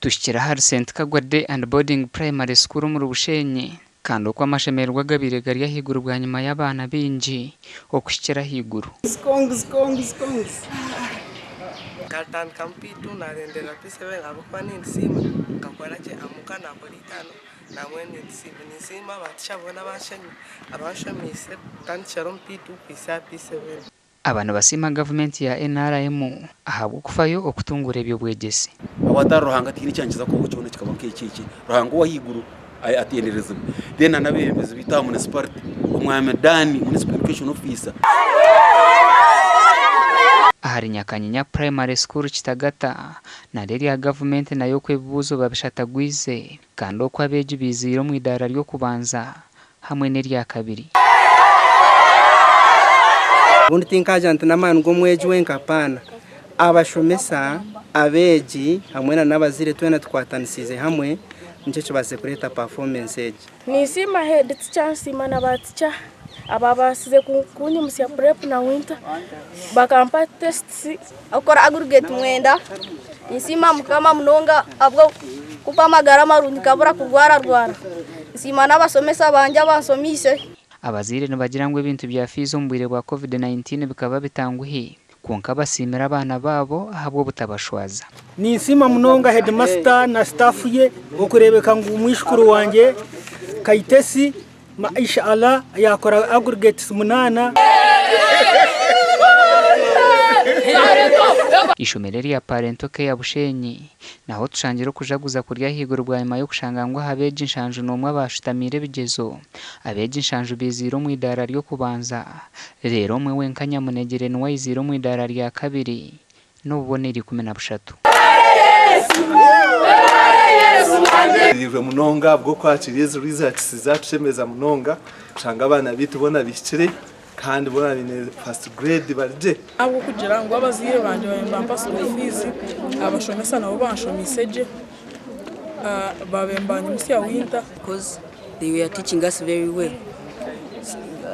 Tuhikire ahari St Kagwa Day and Boarding Primary School omuri Bushenyi kandi oku amashemererwa gabaire gari ahaiguru bwanyima y'abaana baingi okuhikira ahaiguru. Nkatandika mu P2 narenderera P7 ahabw'okuba nindisiima nkakora gye amuka nakora eitano nambwenu nindisiima. Ninsiima aba teacher boona abanshomiise kutandikira omu P2 kuhitsya aha P7. Aba nibasiima gavumenti ya nrm ahabw'okufayo okutunguura eby'obwegyese. Ahu atari Ruhanga tihaine ekyankiza kubaho kyona kikaba nk'eki eki Ruhanga ow'ahaiguru atenderezibwe. Then na n'abeebembezi baitu aha municipality, Omwami Dan, Municipal Education Officer. Ahari Nyakanyinya Primary School Kitagata, naryo erya gavumenti nayo oku ebibuuzo babishatagwize kandi oku abeegi baiziire omu idaara ry'okubanza hamwe n'eryakabiri. Obundi tinkaagira nti n'amaani g'omwegi wenka apaana. Abashomesa, abeegi hamwe na n'abazaire twena tukwatanisiize hamwe nikyo kibaasize kureeta performance egi. Ninsiima head teacher nsiima na ba teacher ababaasize kunyimutsya prep na winter bakampa tests. Okukora aggregate mwenda. Ninsiima Mukama munonga ahabw'okumpa amagara marungi nkabura kurwararwara. Nsiima n'abashomesa bangye abanshomiise. Abazaire nibagira ngu ebintu bya fiizi omu bwire bwa Covid 19 bikaba bitanguhi, kwonka basiimire abaana baabo ahabw'obutabashwaza. Ninsiima munonga heedimasita na sitaafu ye okureebeka ngu mwishukuru wangye Kaitesi Maisha Allah yaakora aggregates munaana. Eishomero erya Parental Care Bushenyi naho tushangire okujaguza kuri ahaiguru bwanyima y'okushanga ngu aha beegi nshanju n'omwe abaashutamiire ebigyezo, abeegi nshanju baiziire omu idaara ry'okubanza reero omwe wenka nyamunegyere niwe aiziire omu idaara rya kabiri n'obubonero 13. Tushemereirwe munonga ahabw'okwakira ezi results zatushemeza munonga kushanga abaana baitu boona bihikire kandi boona baine first grade bari gye. Ahabw'okugira ngu abazaire bangye baabaire nibampa school fees, abashomesa nabo banshomeise gye, baabaire nibanyimutsya winter. Because they were teaching us very well.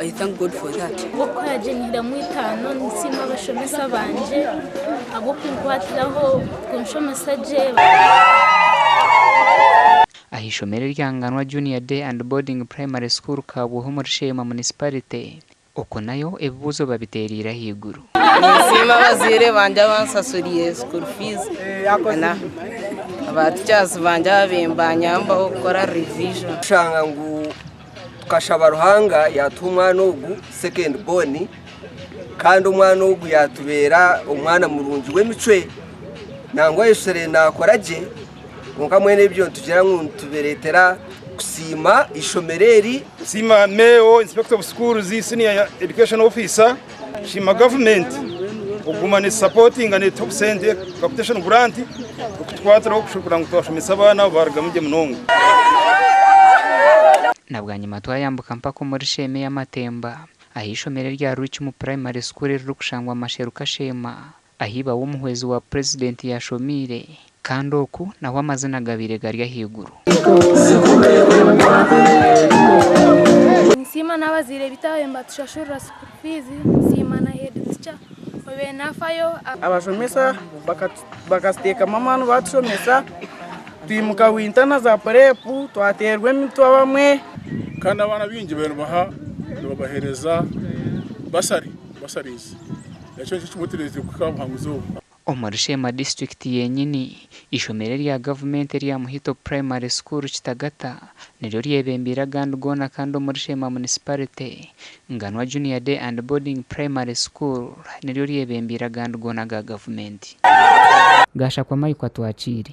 I thank God for that. Ahabw'okukora gye nyihiremu eitano ninsiima abashomesa bangye ahabw'okunkwatiraho kunshomesa gye. Aha ishomero erya Nganwa Junior Day and Boarding Primary School Kabwohe omuri Sheema Municipality, okwo nayo ebibuuzo babiteereire ahaiguru. Ninsiima abazaire bangye abansasuriire school fees na aba teachers bangye ababaire nibanyambaho kukora revision. Kushanga ngu tukashaba Ruhanga yatuha omwana ogu second born kandi omwana ogu yatubeera omwana murungi w'emicwe nangwa ayeshusire nakora gye kwonka mbwenu ebyo nitugira ngu nitubireetera kusiima eishomero eri. Nsiima MEO, Inspector of Schools, Senior Education Officer, nsiima gavumenti okuguma netusapotinga netuha obusente capitation grant okutukwatiraho kugira ngu twashomesa abaana barugamu gye munonga. Na bwanyima twayambuka mpaka omuri Sheema ey'amatemba, ah'eishomero erya Rwicumu Primary School eririkushangwa Masheru Kasheema, ahu iba w'omuhwezi wa purezidenti yaashomiire kandi oku naho amazina gabaire gari ahaiguru. Ninsiima n'abazaire baitu ababaire nibatushashurira school fees, nsiima na head teacher obaire nafayo. Abashomesa bakatuteekamu amaani batushomesa twimuka winter na za prep twateerwa emitwe abamwe. Kandi abaana baingi bariyo nibabaheereza basari, bursaries. Ekyo nikyo kimwe kuhika aha buhanguzi obu. Omuri Sheema disiturikiti yenyini, eishomero erya gavumenti erya Muhito Primary School Kitagata niryo ryebembeire agandi goona kandi omuri Sheema Munisiparite, Nganwa Junior Day and Boarding Primary School niryo ryebembeire agandi goona aga gavumenti. Gashakwa Mike Atwakiire.